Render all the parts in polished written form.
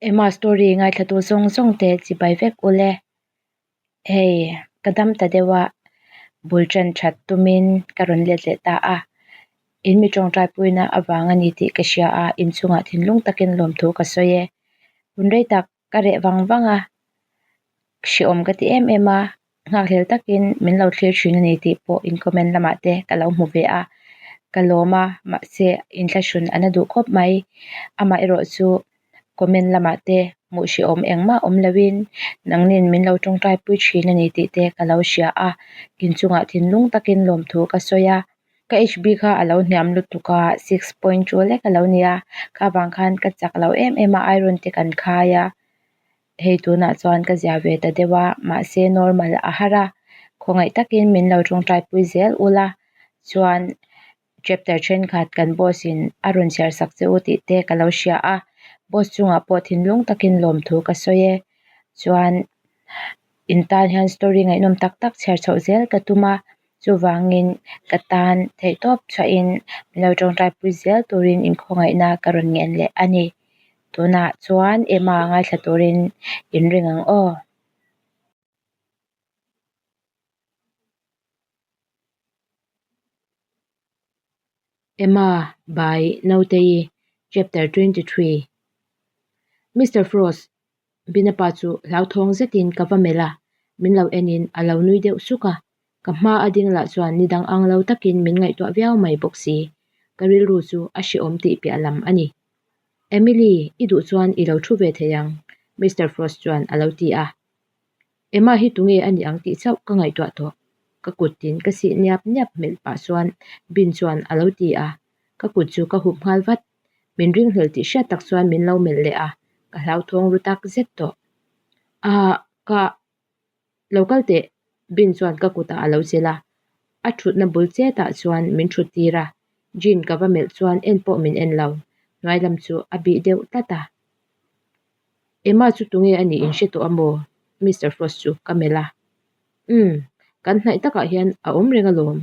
Emma story ngaithlatu zawng zawng te chibai vek ule. Hei ka dam ta deuh a, bul tan that tumin ka rawn let leh ta a. In mi tawngtai puina avang a ni tih ka hria a, inchungah thinlung takin lawmthu ka sawi e. Hun rei tak ka reh vang vang a, hrehawm ka ti em em a, nghakhlel takin min lo thlir thin a ni tih pawh in comment lamah te ka lo hmu ve a, ka lawm a, mahse inthlahrun a na duh khawp mai. Amaherawh chu comment lamah te hmuh hrehawm engmah awm loin nangnin min lo tawngtai pui thin a ni tih te ka lo hria a, inchungah thinlung takin lawmthu ka sawi a. Ka HB kha a lo hniam lutuk a, 6.2 lek a lo ni a, kha vang khan ka chak lo em em a, iron te kan khai a, hei tunah chuan ka zia ve ta deuh a, mahse normal a har a, khawngaih takin min lo tawngtai pui zel ula, chuan chapter thenkhat kan boss in a rawn chhiar sak che u tih te ka lo hria a, boss chungah pawh thinlung takin lawmthu ka sawi e, chuan in tan hian story ngaihnawm tak tak chhiar chhoh zel ka tum a. Chuvangin ka tan theihtawp chhuahin min lo tawngtaipui zel turin inkhawngaihna ka rawn ngen leh a ni. Tunah chuan Emma ngaithla turin inring ang aw. Emma by Nautei Chapter 23 Mister Frost Binapa chu hlauthawng zetin ka va melh a, min lo enin a lo nui deuh suk a, ka hma a ding lah chuan ni dang ang lo takin min ngaihtuah viau mai bawk si, ka rilru chu a hrehawm tih piah lam a ni. Emily, i duh chuan i lo thu ve thei ang, Mister Frost chuan a lo ti a. Emma hi tunge a nih ang tih chauh ka ngaihtuah tawh, ka kut tin ka sih niap niap hmelh pah chuan Bin chuan a lo ti a, ka kut chu ka hup nghal vat. Min ringhlel tih hriat tak chuan min lo melh leh a, ka hlauthawng ru tak zet tawh. Ahh, ka lo kal teh, Bin chuan ka kutah a lo chelh a, a thutna bul chetah chuan min thut tir a, Jean ka va melh chuan en pawh min en lo, hnuai lam chu a bih deuh tlat a. Emma chu tunge a nih in hre tawh a maw? Mister Frost chu ka melh a. Umm, kan hnaih takah hian a awm reng alawm.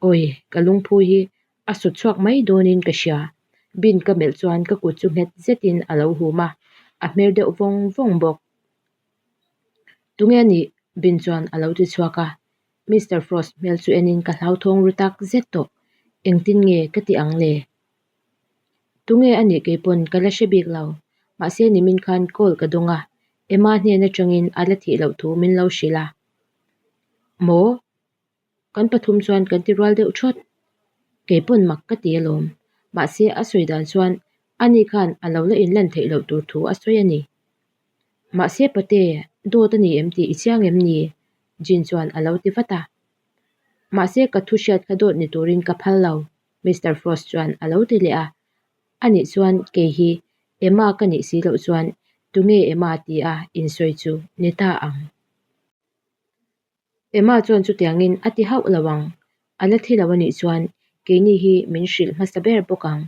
Awi, ka lungphu hi A sut chhuak mai dawnin ka hria. Bin ka melh chuan ka kut chu nghet zetin a lo hum a, a hmer deuh vawng vawng bawk. Tunge a nih? Bin chuan a lo ti chhuak a. Mister Frost hmel chu enin ka hlauthawng ru tak zet tawh. Engtin nge ka ti ang le? Tunge a nih keipawn ka la hre bik lo. Mahse nimin khan call ka dawng a, Emma hnen atangin a la thih loh thu min lo hrilh a. Maw? Kan pathum chuan kan ti rual deuh thawt. Kei pawn mak ka ti alawm. Mahse a sawi dan chuan ani khan a lo la inlan theih loh tur thu a sawi a ni. Mahse pate, dawt a ni em tih i chiang em ni? Jin chuan a lo ti vat a. Mahse ka thu hriat kha dawt ni turin ka phal lo, Mister Frost chuan a lo ti leh a. Anih chuan kei hi Emma ka nih si loh chuan tunge Emma tia insawi chu ni ta ang? Emma chuan chutiangin a ti hauh lo ang. A la thi lo a nih chuan keini hi min hrilh hmasa ber bawk ang.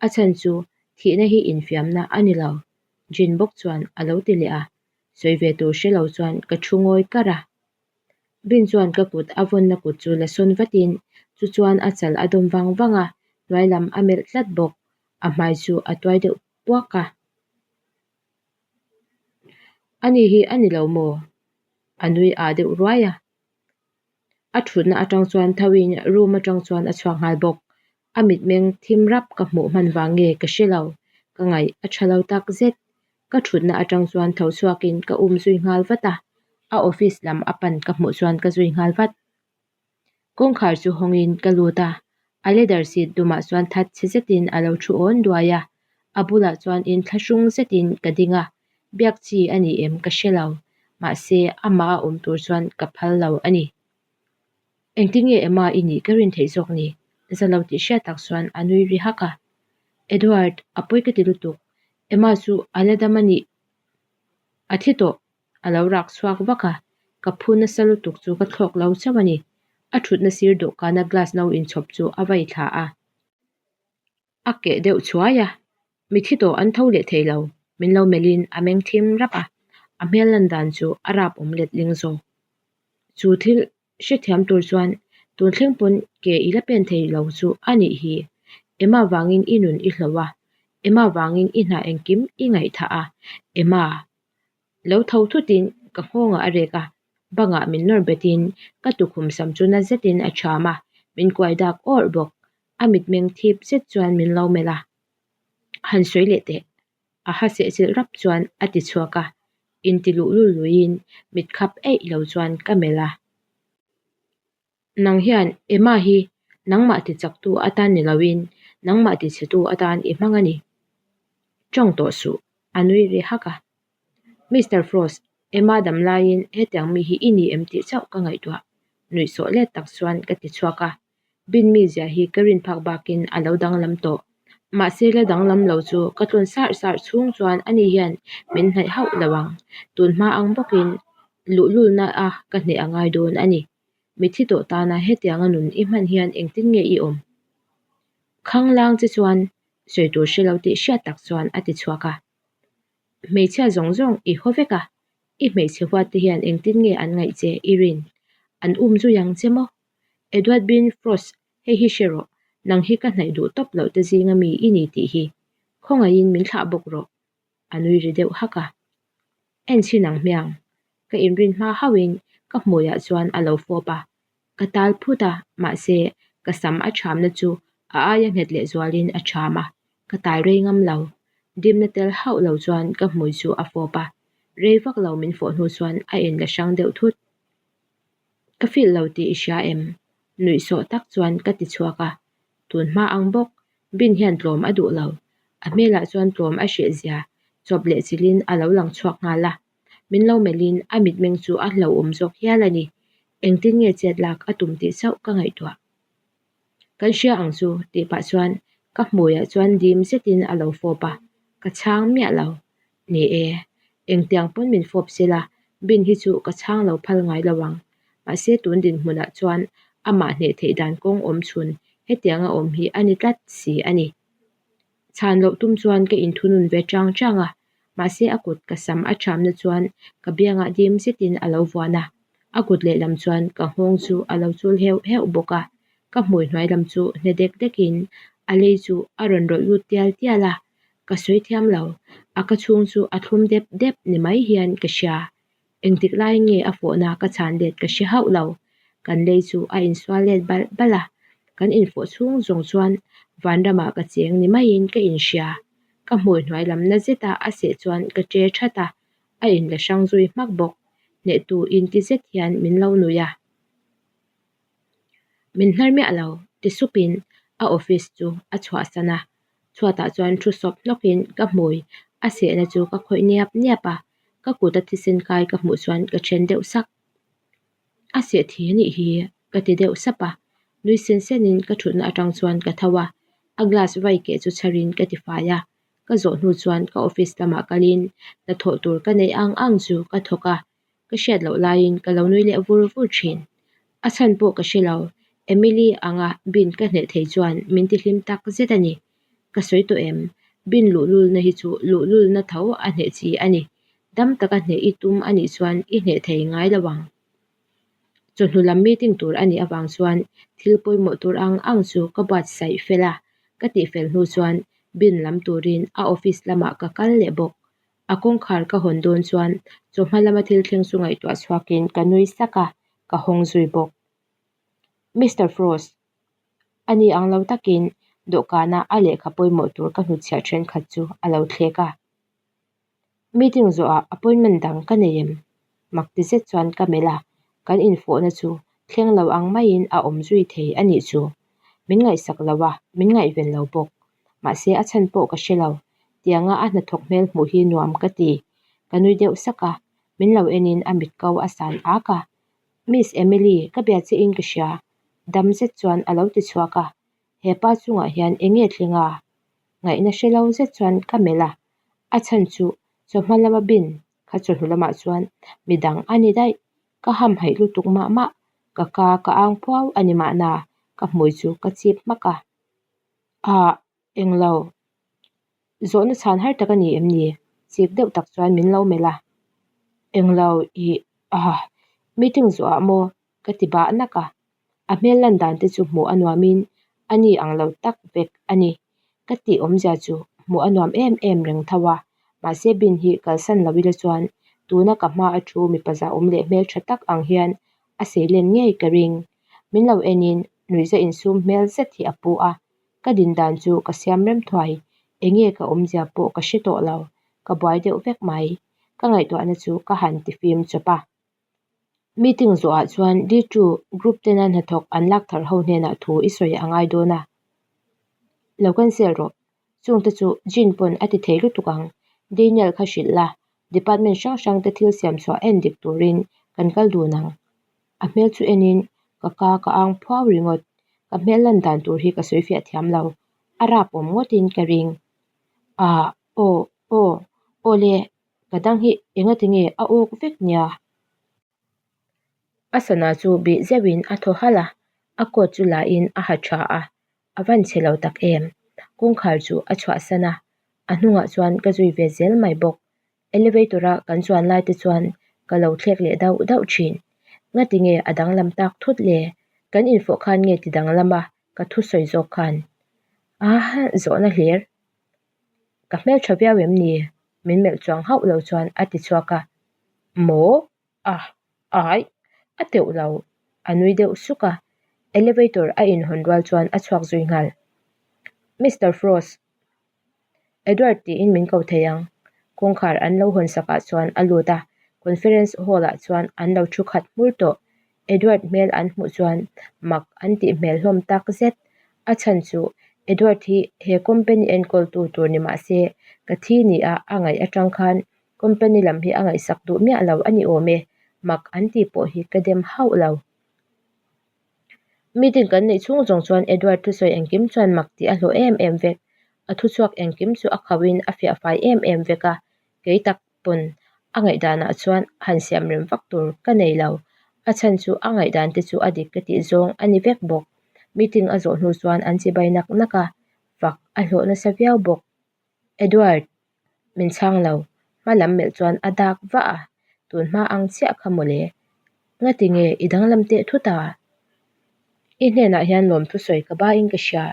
A chhan chu thihna hi infiamna a ni lo, Jin bawk chuan a lo ti leh a. Sawi ve tur hre lo chuan ka thu ngawi kar a. Bin chuan ka kut a vawnna kut chu la sawn vatin chu chuan a chal a dawm vang vang a, hnuai lam a melh tlat bawk. A hmai chu a tuai deuh puak a. Ani hi a ni lo maw? A nui ah deuh ruai a. A thutna atang chuan tho in room atang chuan a chhuak nghal bawk. A mitmeng thim rap ka hmuh hman vang nge ka hre lo. Ka ngaih a tha lo tak zet. Ka thutna atang chuan tho chhuak in ka um zui nghal vat a. A office lam a pan ka hmuh chuan ka zui nghal vat. Kawngkhar chu hawngin ka lut a, a leather seat dumah chuan that chhe zetin a lo thu awn duai a, a bulah chuan inthlahrung zetin ka ding a, biak chi a ni em ka hre lo, mahse amah a awm tur chuan ka phal lo a ni. Engtin nge Emma i nih ka rin theih zawk ni? Za lo tih hriat tak chuan a nui ri hak a. Edward, a pawi ka ti lutuk, Emma chu a la dam a nih a thi tawh. A lo rak chhuak vak a, ka phu nasa lutuk chu ka thlawk lo chauh a ni. A thutna sir dawhkana glass no inchhawp chu a vai thla a. A keh deuh chhuai a, mithi tawh an tho leh thei lo, min lo melhin a meng thim rap a, a hmel lan dan chu a rap awm let ling zawk. Chu thil hrethiam tur chuan tun thleng pawn ke i la pen thei lo chu a nih hi. Emma vangin i nun i hloh a. Emma vangin i hna engkim i ngaihthah a, Emma. Lo tho thutin ka nghawngah a rek a, bangah min nawr betin ka tukhum sam chu na zetin a ṭham a, min kuai dak awrh bawk. A mitmeng thip zet chuan min lo melh a, Han sawi leh teh. A ha sehchilh rap chuan a ti chhuak a, inti luhlul luiin mit khap eih lo chuan ka melh a. Nang hian Emma hi nangmah ti chaktu atan ni loin nangmah ti chhetu atan i hmang a ni. Tawng tawh suh, a nui ri hak a. Mister Frost, Emma dam laiin hetiang mi hi i ni em tih chauh ka ngaihtuah, nuihsawh let tak chuan ka ti chhuak a. Bin mizia hi ka rin phak bakin a lo danglam tawh. Mahse la danglam lo chu ka tlawn sarh sarh chhung chuan ani hian min hnaih hauh lo ang. Tun hma ang bawkin luhlulna a ka hneh a ngai dawn a ni. Mithi tawh tana hetianga nun i hman hian engtin nge i awm? Khanglang che chuan sawi tur hre lo tih hriat tak chuan a ti chhuak a. Hmeichhia zawng zawng i haw vek a, i hmeichhe huat te hian engtin nge an ngaih che i rin? An um zui ang che maw? Edward Bin Frost, hei hi hre rawh, nang hi ka hnaih duh tawp loh te zinga mi i ni tih hi. Khawngaihin min thlah bawk rawh. A nui ri deuh hak a. En chhin ang hmiang. Ka inrin hma hauhin ka hmuiah chuan a lo fawp a. Ka tal phut a, mahse ka sam a ṭhamna chu a aia nghet lehzualin a ṭham a, ka tal rei ngam lo. Dimna tel hauh lo chuan ka hmui chu a fawp a, rei vak lo min fawh hnu chuan a inla hrang deuh thut. Ka feel lo tih i hria em? Nuihsawh tak chuan ka ti chhuak a, tun hma ang bawk Bin hian tlawm a duh lo. A hmelah chuan tlawm a hreh zia chawp leh chilhin a lo lang chhuak nghal a. Min lo melhin a mitmeng chu a hlauhawm zawk hial a ni. Engtin nge chet lak a tum tih chauh ka ngaihtuah. Kan hria ang chu tih pah chuan ka hmuiah chuan dim zetin a lo fawp a, ka chhang miah lo. Ni e, engtiang pawn min fawp sela, Bin hi chu ka chhang lo phal ngai lo ang. Mahse tun dinhmunah chuan amah hneh theih dan kawng awm chhun hetianga awm hi a ni tlat si a ni. Chhan loh tum chuan ka inthunun ve chang chang a, mahse a kut ka sam a thamna chuan ka biangah dim zetin a lo vuan a, a kut lehlam chuan ka nghawng chu a lo chul heuh heuh bawk a, ka hmui hnuai lam chu hne dek dekin a lei chu a rawn rawlh lut tial tial a, ka sawi thiam lo, a ka chhung chu a thlum dep dep ni mai hian ka hria. Engtik lai nge a fawhna ka chhan let ka hre hauh lo. Kan lei chu a insual let balh balh a, kan infawh chhung zawng chuan vanramah ka cheng ni maiin ka inhria. Ka hmui hnuai lam na zeta a seh chuan ka che that a, a inla hrang zui hmak bawk. Hnehtu inti zet hian min lo nuih a. Min hnar miah lo, ti supin a office chu a chhuahsan a. Chhuatah chuan thu sawp hnawkin ka hmui a sehna chu ka khawih niap niap a, ka kut a thisen kai ka hmuh chuan ka then deuh sak. A seh thi anih hi ka ti deuh sap a, nui sen senin ka thutna atang chuan ka tho a, a glass vai keh chu chharin ka ti fai a, ka zawh hnu chuan ka office lamah kalin hnathawh tur ka neih ang ang chu ka thawk a, ka hriat loh laiin ka lo nui leh vur vur thin. A chhan pawh ka hre lo, Emily anga bin ka hneh thei chuan min ti hlim tak zet a ni. Ka sawi tawh em? Bin luhlulna hi chu luhlulna tho a hneh chi a ni. Dam taka hneh i tum a nih chuan i hneh thei ngai lo ang. Chawhnu lam meeting tur a nih avang chuan thil pawimawh tur ang ang chu ka buatsaih fel a, ka tihfel hnu chuan bin lam turin a office lamah ka kal leh bawk. A kawngkhar ka hawn dawn chuan chawhma lama thil thleng chu ngaihtuah chhuakin ka nui sak a, ka hawng zui bawk. Mister Frost, a ni ang lo takin dawhkana a lehkha pawimawh tur ka hnutchhiah thenkhat chu a lo thlek a. Meeting zawhah appointment dang ka nei em? Mak ti zet chuan ka melh a, kan infawhna chu thleng lo ang maiin a awm zui thei a nih chu. Min ngaihsak lo a, min ngaihven lo bawk. Mahse a chhan pawh ka hre lo, tianga a hnathawk hmel hmuh hi nuam ka ti. Ka nui deuh sak a, min lo enin a mit ko a san ak a. Miss Emily, ka bia che in ka hria. Dam zet chuan a lo ti chhuak a, he pa chungah hian eng nge thleng a? Ngaihna hre lo zet chuan ka melh a, a chhan chu chawhma lama bin kha chawhnu lamah chuan midang a ni daih. Ka hamhaih lutuk mah mah, ka ka ka ang phuau a ni mahna ka hmui chu ka chip hmak a. Ah, englo. Zawhna chhan har tak a ni em ni? Chik deuh tak chuan min lo melh a. Englo ih ah, meeting zawhah maw ka ti bah nak a. A hmel lan dan te chu hmuh a nuamin a ni ang lo tak vek a ni. Ka tih awmzia chu hmuh a nuam em em reng tho a, mahse bin hi kalsan lo ila chuan tuna ka hma a thu mipa zahawm leh hmeltha tak ang hian a seilen ngei ka ring. Min lo enin nuihza insum hmel zet hi a pu a, ka din dan chu ka siam rem thuai, enge ka awmzia pawh ka hre tawh lo, ka buai deuh vek mai. Ka ngaihtuahna chu ka han tifim chawp a. Meeting zawhah chuan D2 group tena hnathawk an lak thar ho hnenah thu i sawi a ngai dawn a, lo cancel rawh. Chungte chu Jean pawn a ti thei lutuk ang. Daniel kha hrilh la, department hrang hrang te thil siam chhuah en dik turin kan kal dun ang. A hmel chu enin ka ka ka ang phuau ringawt. Ka hmel lan dan tur hi ka sawi fiah thiam lo. A rap awm ngawtin ka ring. Ah, aw, aw, aw le, ka dang hi engati nge a awk vek nia? A sana chu bih zeuhin a thaw halh a, a coat chu lahin a ha tha a, a van chhe lo tak em. Kawngkhar chu a chhuahsan a, a hnungah chuan ka zui ve zel mai bawk. Elevator a kan chuan lai te chuan ka lo thlek leh dauh dauh thin. Ngati nge a danglam tak thut le? Kan infawh khan nge ti danglam a ka thusawi zawk khan? Aah zawhna hlir. Ka hmeltha viau em ni? Min melh chuang hauh lo chuan a ti chhuak a. Maw? Ah! Aih! A teuh lo. A nui deuh suk a. Elevator a inhawn rual chuan a chhuak zui nghal. Mister Frost! Edward tiin min ko thei ang. Kawngkhar an lo hawn sakah chuan a lut a, conference hall ah chuan an lo thu khat hmur tawh. Edward hmel an hmuh chuan mak an tih hmel hlawm tak zet. A chhan chu Edward hi he company enkawltu tur ni mah se ka thi ni a a ngaih atang khan company lam hi a ngaihsak duh miah lo a ni awm e, mak an tih pawh hi ka dem hauh lo. Meeting kan neih chhung zawng chuan Edward thusawi engkim chuan mak tih a hlawh em em vek. A thuchhuak engkim chu a khauhin a fiah fai em em vek a, kei tak pawn a ngaihdanah chuan han siam rem vak tur ka nei lo. A chhan chu a ngaihdan te chu a dik ka tih zawng a ni vek bawk. Meeting a zawh hnu chuan an chibai nak nak a, fak a hlawh nasa viau bawk. Edward, min chhang lo, hma lam melh chuan a dak vah a, tun hma ang chiah kha mawle. Ngati nge i danglam teh thut a? I hnenah hian lawmthu sawi ka bain ka hria,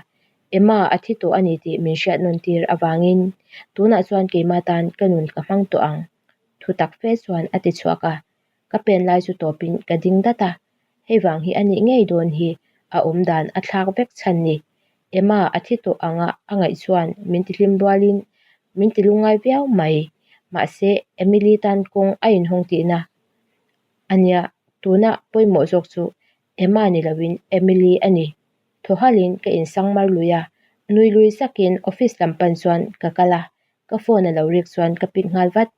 Emma a thi tawh a ni tih min hriat nawn tir avangin tunah chuan keima tan ka nun ka hmang tawh ang, thu tak fe chuan a ti chhuak a, ka pen lai chu tawpin ka ding dat a, hei vang hi a nih ngei dawn hi a awm dan a thlak vek chhan ni. Emma a thi tawh anga a ngaih chuan min ti hlim rualin min ti lungngai viau mai, mahse Emily tan kawng a inhawng tihna a nia, tuna pawimawh zawk chu Emma ni loin Emily a ni. Thaw halin ka insang mar lui a, nui lui sakin office lam pan chuan ka kal a, ka phone a lo rik chuan ka pick nghal vat.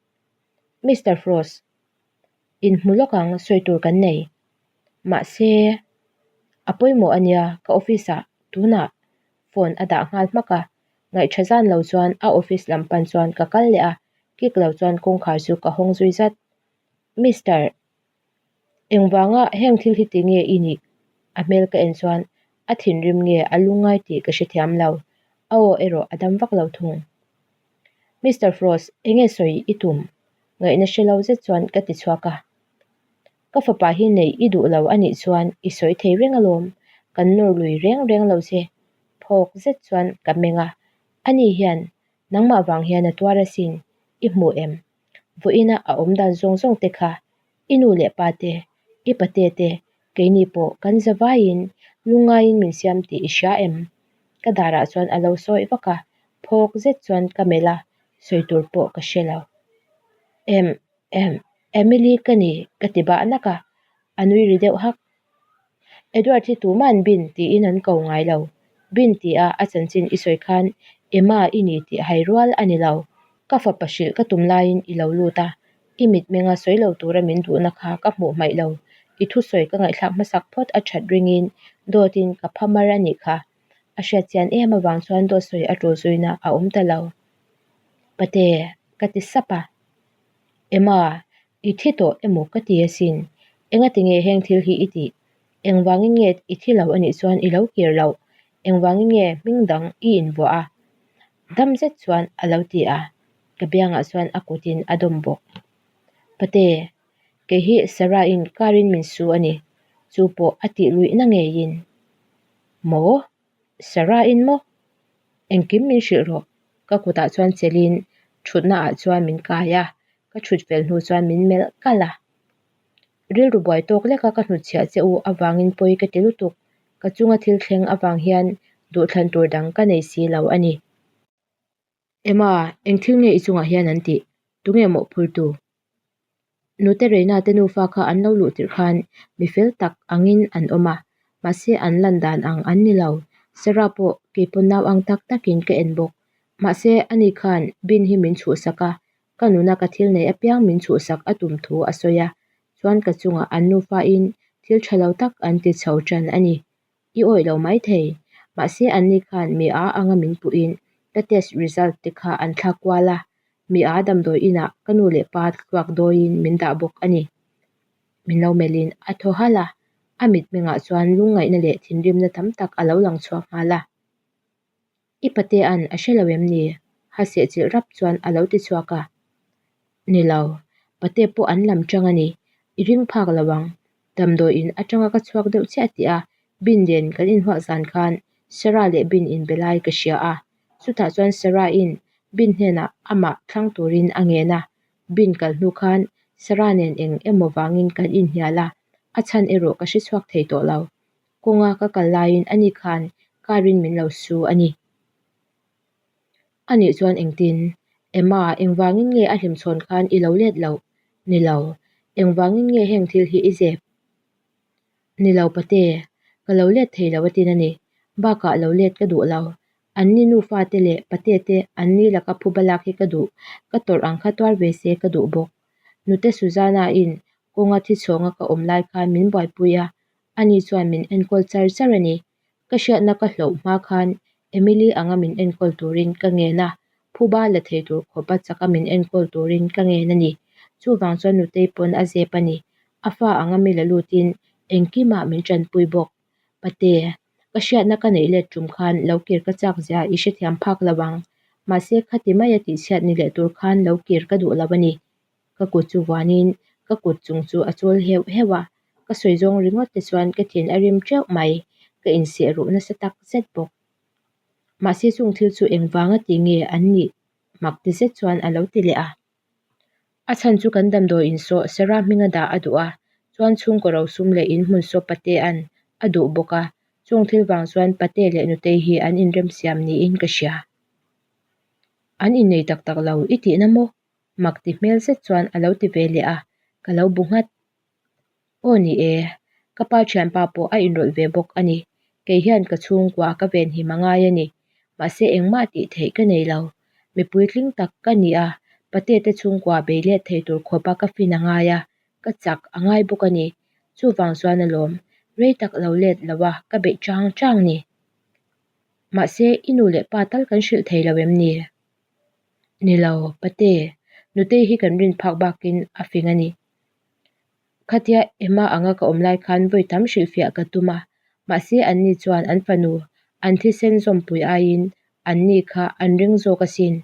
Mister Frost, inhmu lawk ang sawi tur kan nei. Mahse, a pawimawh a nia ka office ah tunah phone a dah nghal hmak a, ngaihṭha zan lo chuan a office lam pan chuan ka kal leh a, kik lo chuan kawngkhar chu ka hawng zui zat. Mister, engvanga heng thil hi ti nge i nih? A hmel ka en chuan a thinrim nge a lungngai tih ka hrethiam lo, a aw erawh a dam vak lo thung. Mister Frost, enge sawi i tum? Ngaihna hre lo zet chuan ka ti chhuak a. Ka fapa hi neih i duh lo a nih chuan i sawi thei reng alawm, kan nawr lui reng reng lo che. Phawk zet chuan ka meng a, ani hian nangmah vang hian a tuar asin, i hmu em? Vawiina a awm dan zawng zawng te kha i nu leh pa te, i pate te, keini pawh kan za vaiin lungngaiin min siam tih i hria em? Ka darah chuan a lo sawi vak a, phawk zet chuan ka melh a, sawi tur pawh ka hre lo. Em, em, Emily ka ni ka ti bah nak a, a nui ri deuh hak. Edward hi tuma'n Bin tiin an ko ngai lo. Bin tia a chanchin i sawi khan Emma i ni tih hai rual a ni lo. Ka fapa hrilh ka tum laiin i lo lut a, i mitmenga sawi lo tura min duhna kha ka hmuh hmaih lo. I thusawi ka ngaihthlak hmasak phawt a that ringin dawtin ka pha mar a nih kha. A hriat chian em avang chuan dawt sawi a tul zuina a awm ta lo. Pate, ka ti sap a. Emma, i thi tawh emaw ka ti asin. Engati nge heng thil hi i tih? Engvangin nge i thi lo anih chuan i lo kir loh? Engvangin nge hming dang i invuah a? Dam zet chuan a lo ti a, ka biangah chuan a kutin a dawm bawk. Pate, kei hi Sarah-in car-in min su a ni. Chu pawh a tih luihna ngeiin. Maw? Sarah-in maw? Engkim min hrilh rawh. Ka kutah chuan chelhin thutna ah chuan min kai a, ka thut fel hnu chuan min melh kalh a. Rilru buai tawk leka ka hnutchhiah che u avangin pawi ka ti lutuk, ka chunga thil thleng avang hian duhthlan tur dang ka nei si lo a ni. Emma, eng thil nge i chungah hian an tih? Tunge mawhphurtu? Nute Reina te nufa kha an lo luh tirh khan mi fel tak angin an awm a, mahse an lan dan ang an ni lo. Sarah pawh keipawn nau ang tak takin ka en bawk. Mahse ani khan Bin hi min chhuhsak a, ka nuna ka thil nei apiang min chhuhsak a tum thu a sawi a, chuan ka chungah an nufain thil tha lo tak an ti chho tan a ni. I awih lo maithei. Mahse anni khan mi a anga min puhin ka test result te kha an thlak kual a, mi a damdawi inah ka nu leh pa thluak dawiin min dah bawk a ni. Min lo melhin a thaw halh a, a mitmengah chuan lungngaihna leh thinrimna tam tak a lo lang chhuak nghal a. I patea'n a hre lo em ni? Ha sehchilh rap chuan a lo ti chhuak a. Ni lo, pate pawh an lam chang a ni. I ring phak lo ang. Damdawi in atanga ka chhuak deuh chiah tih a, Bin nen kan inhuah zan khan Sarah leh Bin inbe lai ka hria a. Chutah chuan Sarah-in Bin hnenah amah thlang turin a ngen a. Bin kal hnu khan Sarah nen eng emaw vangin kan inhnial a, a chhan erawh ka hre chhuak thei tawh lo. Kawnga ka kal laiin ani khan car in min lo su a ni. Anih chuan engtin? Emma, engvangin nge a hlimchhawn khan i lo let loh? Ni lo. Engvangin nge heng thil hi i zep? Ni lo pate, ka lo let thei lo a tin a ni. Bakah lo let ka duh lo. Anni nufa te leh pate te anni laka phuba lak hi ka duh, ka tawrh ang kha tuar ve se ka duh bawk. Nute Suzanna in kawnga thichhawnga ka awm lai khan min buaipui a, Ani chuan min enkawl char char a ni. Ka hriatna ka hloh hma khan Emily anga min enkawl turin ka ngen a, phuba la thei tur khawpa chaka min enkawl turin ka ngen a ni. Chuvang chuan Nutei pawn a zep a ni. A fa anga mi la lutin engkimah min tanpui bawk. Pate, ka hriatna ka neih let tum khan lo kir ka chak zia i hrethiam phak lo ang. Mahse khati maia tihchhiat ni leh tur khan lo kir ka duh lo a ni. Ka kut chu vuanin ka kut chung chu a chawl heuh heuh a, ka sawi zawng ringawt te chuan ka thin a rim teuh mai, ka inseh ruh nasa tak zet bawk. Mahse chung thil chu engvanga ti nge an nih mak ti zet chuan a lo ti leh a. A chhan chu kan damdawi insawh Sarah hminga dah a duh a, chuan chhungkaw rosum leh inhmun saw Patea'n a duh bawk a, chung thil vang chuan Pate leh Nutei hi an inremsiam niin ka hria. An innei tak tak lo i tihna maw? Mak ti hmel zet chuan a lo ti ve leh a, ka lo bu nghat. Aw ni e, ka pa thianpa pawh a inrawlh ve bawk a ni. Kei hian ka chhungkua ka venhim a ngai a ni. Mahse engmah tih theih ka nei lo. Mi puitling tak ka ni a, pate te chhungkua bei let thei tur khawpa ka fin a ngai a, ka chak a ngai bawk a ni. Chuvang chuan alawm, rei tak lo let lo a ka beih chang chang ni. Mahse i nu leh pa tal kan hrilh thei lo em ni? Ni lo, pate, nutei hi kan rin phak bakin a fing a ni. Khatia Emma anga ka awm lai khan vawi tam hrilhfiah ka tum a, mahse anni chuan an fanu an thisen zawmpui aiin anni kha an ring zawk asin.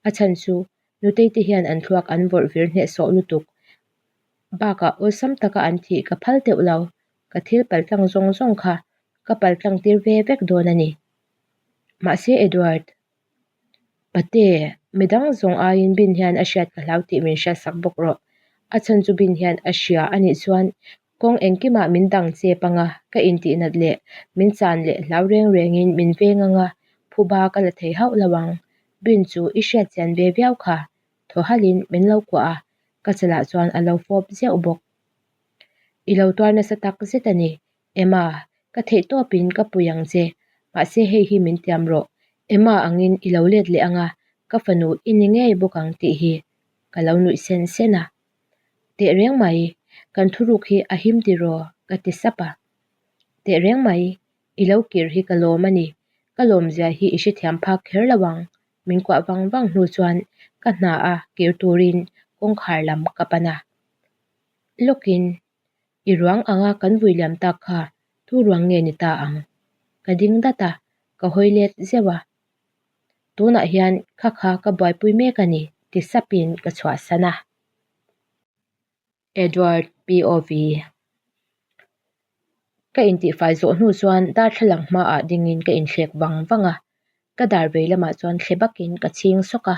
A chhan chu nutei te hian an thluak an vawrh vir hnehsawh lutuk bakah awlsam taka an thih ka phal teuh lo, ka thil paltlang zawng zawng kha ka paltlang tir ve vek dawn a ni. Mahse Edward. Pate, midang zawng aiin Bin hian a hriat ka hlau tih min hriatsak bawk rawh. A chhan chu Bin hian a hria a nih chuan kawng engkimah min dang chep anga ka intihnat leh min chan leh hlau reng rengin min veng anga phuba ka la thei hauh lo ang. Bin chu i hriat chian ve viau kha, thaw halhin min lo kuah a, ka chalah chuan a lo fawp zeuh bawk. I lo tuar nasa tak zet a ni, Emma, ka theih tawpin ka pui ang che, mahse hei hi min tiam rawh, Emma angin i lo let leh anga, ka fanu i ni ngei bawk ang tih hi ka lo nuih sen sen a. Tehreng mai, kan thuruk hi a him tiraw? ka ti sap a. Tehreng mai, i lo kir hi ka lawm a ni, ka lawmzia hi i hrethiam phak kher lo ang, min kuah vang vang hnu chuan ka hna a kir turin kawngkhar lam ka pan a. Lawkin I ruang anga kan vui liam tak kha tu ruang nge ni ta ang? Ka ding dat a, ka hawi let zeuh a. Tunah hian kha kha ka buaipui mek a ni ti sapin ka chhuahsan a. Edward POV Ka intihfai zawh hnu chuan darthlalang hmaah dingin ka inthlek vang vang a. Ka dar vei lamah chuan thle bakin ka chhing sawk a,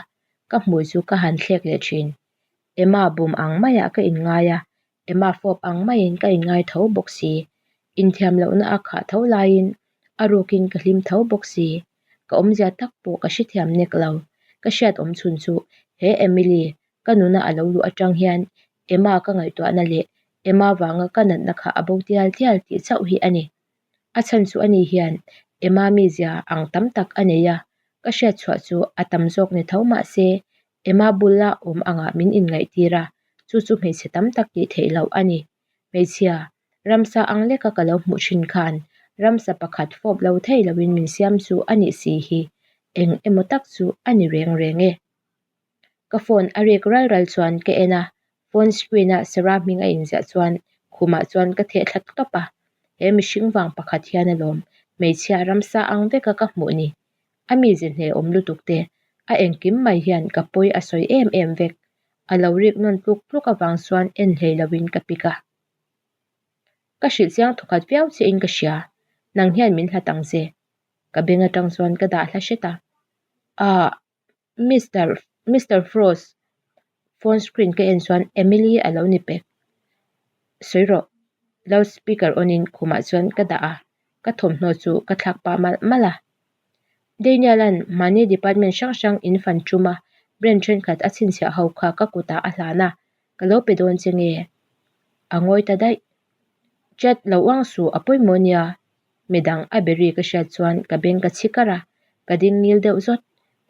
ka hmui chu ka han thlek leh thin. Emma bum ang maiah ka inngai a, Emma fawp ang maiin ka inngai tho bawk si. Inthiam lohna a khah tho laiin a rukin ka hlim tho bawk si. Ka awmzia tak pawh ka hrethiam nek lo. Ka hriat awm chhun chu he Emily ka nuna a lo luh atang hian Emma ka ngaihtuahna leh Emma vanga ka natna kha a bo tial tial tih chauh hi a ni. A chhan chu ani hian Emma mizia ang tam tak a nei a, ka hriat chhuah chu a tam zawk ni tho mah se Emma bula awm angah min inngaihtir a, chu chu hmeichhe tam tak tih theih loh a ni. Hmeichhia, ramsa ang leka ka lo hmuh thin khan ramsa pakhat fawp lo thei loin min siam chu a nih si hi, eng emaw tak chu a ni reng reng e. Ka phone a rik ral ral chuan ka en a, phone screen a Sarah hming a inziah chuan khumah chuan ka theh thla tawp a, he mihring vang pakhat hian alawm hmeichhia ramsa ang veka ka hmuh ni. A mize hne awm lutuk te, a engkim mai hian ka pawi a sawi em em vek. A lo rik nawn tluk tluk avang chuan en hlei loin ka pik a. Ka hrilh chiang thawkhat viau che in ka hria, nang hian min hlat ang che. Ka beng atang chuan ka dah hla hret a. Aah. Mister Mister Frost phone screen ka en chuan Emily a lo ni pek. Sawi rawh loud speaker on in khumah chuan ka dah a, ka thawmhnaw chu ka thlak pah malh malh a. Daniel an mahni department hrang hrang in fan tum a, brand thenkhat a chhinchhiah ho kha ka kutah a hlan a, ka lo pe dawn che nge? A ngawi ta daih. Chat lo uang suh a pawimawh nia Midang a be ri ka hriat chuan ka beng ka chhi kar a, ka ding ngil deuh zawt.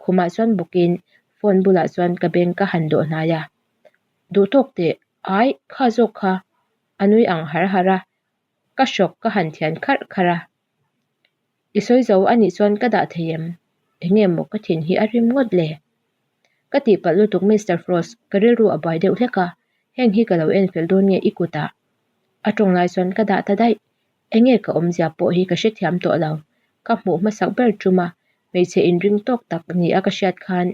Khumah chuan bawkin phone bulah chuan ka beng ka han dawh hnai a. Duh tawk teh, ai, kha zawk kha. A nui ang har har a, ka hrawk ka han thian kharh kharh a. I sawi zo a nih chuan ka dah thei em? Enge maw ka thin hi a rim ngawt le? Ka tihpalh lutuk Mister Frost, ka rilru a buai deuh hlek a, heng hi ka lo en fel dawn nge i kutah? A tawng lai chuan ka dah ta daih. Enge ka awmzia pawh hi ka hrethiam tawh lo. Ka hmuh hmasak ber tum a, hmeichhe inring tawk tak ni a ka hriat khan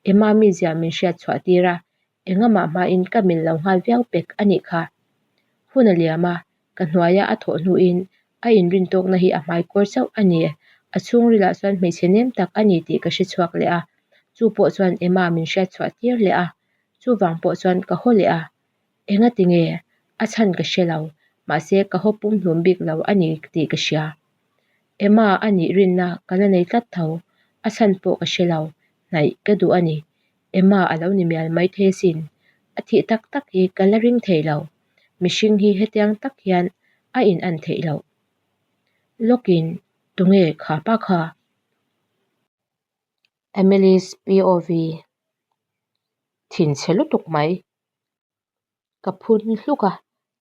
Emma mizia min hriat chhuah tir a, engamah hmain ka mil lo nghal viau pek a nih kha. Hun a liam a, ka hnuaia a thawh hnuin a inrin tawkna hi a hmai kawr chauh a ni. A chhungrilah chuan hmeichhe nem tak a ni tih ka hre chhuak leh a, chu pawh chuan Emma min hriat chhuah tir leh a, chuvang pawh chuan ka haw leh a. Enga tinge? A chhan ka hre lo, mahse ka haw pumhlum bik lo a ni tih ka hria. Emma a nih rinna ka la nei tlat tho, a chhan pawh ka hre lo, hnaih ka duh a ni. Emma a lo ni mial maithei asin, a thih tak tak hi ka la ring thei lo, mihring hi hetiang tak hian a in an theih loh. Lawkin, tunge kha pa kha? Emily's POV Thinchhe lutuk mai. Ka phun hluk a,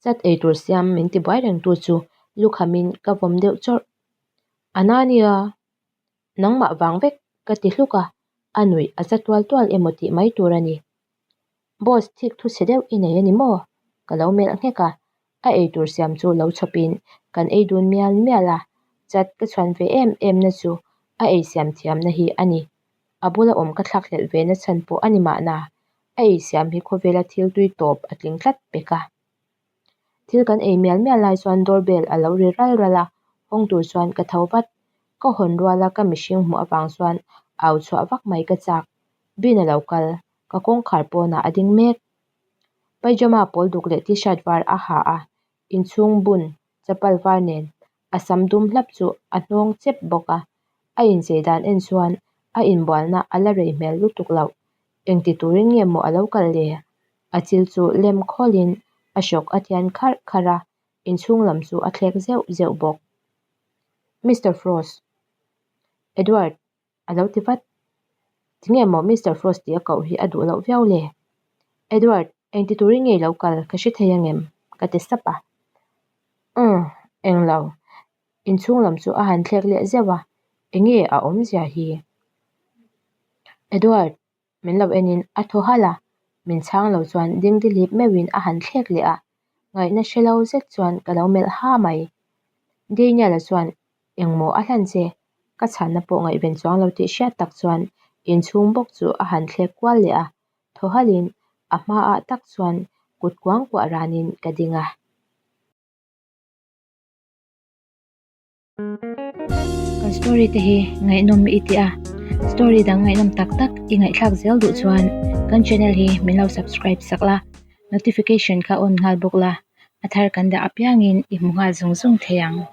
chat eitur siam min ti buai reng tu chu lukhamin ka vawm deuh chawrh. A na nia, nangmah vang vek ka ti hluk a, a nuih a za tual tual emaw tih mai tur a ni. Boss thik thu chhe deuh i nei a ni maw? Ka lo melh nghek a, a eitur siam chu lo chhawpin kan ei dun mial mial a, chat ka chhuan ve em em na chu a ei siam thiamna hi a ni. A bula awm ka thlakhlelh ve na chhan pawh a ni mahna, a ei siam hi khawvela thil tui tawp a tling tlat pek a. Thil kan ei mial mial lai chuan door bell a lo ri ral ral a, hawng tur chuan ka tho vat. Ka hawn ruala ka mihring hmuh avang chuan au chhuah vak mai ka chak. Bin a lo kal, ka kawngkhar pawnah a ding mek. Pyjama pawl duk leh t-shirt var a ha a, inchhung bun chapal var nen a sam dum hlap chu a hnawng chep bawk a, a inchei dan en chuan a inbualna a la rei hmel lutuk loh. Engti turin nge maw a lo kal le? A chil chu lem khawlin a hrawk a thian kharh kharh a, inchhung lam chu a thlek zeuh zeuh bawk. Mister Frost. Edward. A lo ti vat. Tinge maw Mister Frost tih a koh hi a duh loh viau le? Edward, engti turin nge i lo kal ka hre thei angem? Ka ti sap a. Umm, englo. Inchhung lam chu a han thlek leh zeuh a, enge a awmzia hi? Edward, min lo enin a thaw halh a, min chhang lo chuan dingdihlip meuhin a han thlek leh a, ngaihna hre lo zet chuan ka lo melh ha mai. Daniel-a chuan engmaw a hlan che? Ka chhanna pawh ngaihven chuang lo tih hriat tak chuan inchhung bawk chu a han thlek kual leh a, thaw halhin a hmaah tak chuan kut kuangkuah ranin ka ding a. Kan story te hi ngaihnawm i ti a. Story dang ngaihnawm tak tak i ngaihthlak zel duh chuan kan channel hi min lo subscribe sak la, notification kha on nghal bawk la, a thar kan dah apiangin i hmu nghal zung zung thei ang.